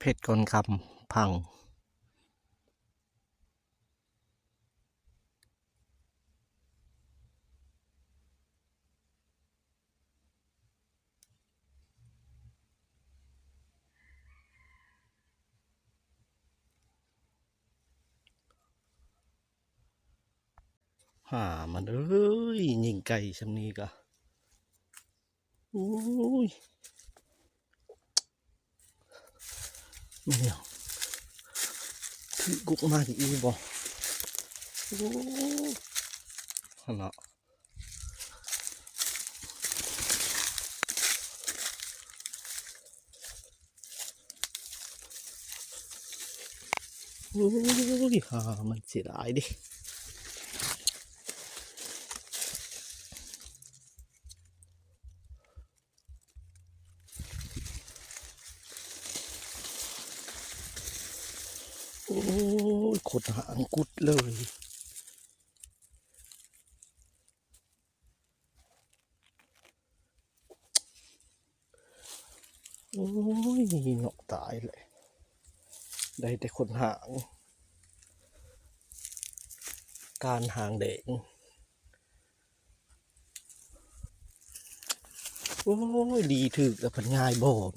ເພັດກ່ອນຄ່ຳພັງ. ຫາມັນເອີຍ ຍິງໄກສ່ຳນີ້ກະ ໂອ້ຍ ແມ່ນຫຍັງ ຖືກກຸກມາອີກບໍ່? ໂອ້ ຫັ້ນນະ. ໂອ້ຍ ຫາມັນເສຍດາຍເດ້. ໂອ້ຍ ຂົນຫາງກຸດເລີຍ. ໂອ້ຍ ເນາະ ຕາຍແຫຼະ ໄດ້ແຕ່ຂົນຫາງ ການຫາງແດງ. ໂອ້ຍ ລີຖືກແລ້ວພັດຫງາຍບ່ອນ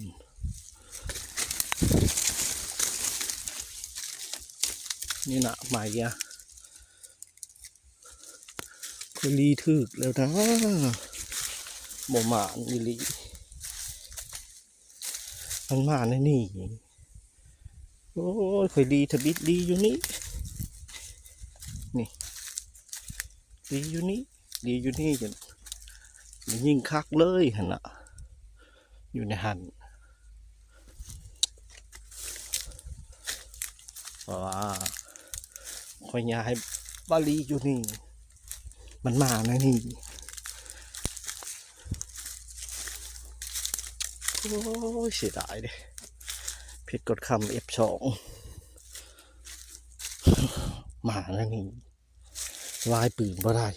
ນີ້ນະ ມາອີກອະ. ຂ້ອຍລີຖືກແລ້ວນະ ບໍ່ໝານອີ່ຫຼີ ມັນມາໃນນີ້. ໂອ້ຍ ຂ້ອຍລີທຳອິດລີຢູ່ນີ້ ນີ້ ລີຢູ່ນີ້ ລີຢູ່ນີ້ ຈັ່ງຍິງຄັກເລີຍຫັ້ນນະ. ຢູ່ໃນຫັ້ນ ເພາະວ່າຂ້ອຍຍ້າຍມາລີຢູ່ນີ້ ມັນມາໃນນີ້. ໂອ້ຍ ເສຍດາຍເດ້ ເພັດກອດຄຳ ເອັຟສອງ ມາໃນນີ້ ວາຍປືນບໍ່ໄດ້.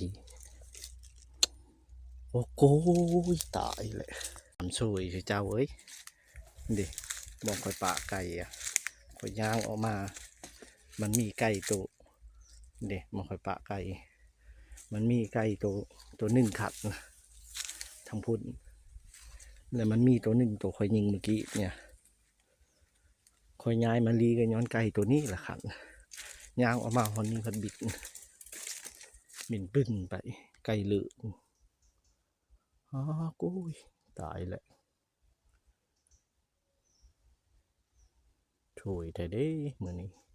ໂອ້ໂກຍ ຕາຍແຫຼະ ສາມຊ່ວຍເຈົ້າເອີຍ. ເດ້ ບ່ອນຂ້ອຍປະໄກ່ອະ ຂ້ອຍຍ່າງອອກມາ ມັນມີໄກ່ໂຕ ເດ້ ບ່ອນຂ້ອຍປະໄກ່ ມັນມີໄກ່ໂຕ ໂຕໜຶ່ງຂັນທາງພຸ້ນ ແລ້ວມັນມີໂຕໜຶ່ງໂຕຂ້ອຍຍິງມື້ກີ້ເນຍ. ຂ້ອຍຍ້າຍມາລີກໍຍ້ອນໄກ່ໂຕນີ້ລະຂັນ ຍ່າງອອກມາຮອດນີ້ພັດບິດ ບິນປຶ້ນໄປ ໄກ່ເລີກ. ອ້າ ໂອ້ຍ ຕາຍແຫຼະ ໂຖຍແທ້ເດ້ມື້ນີ້.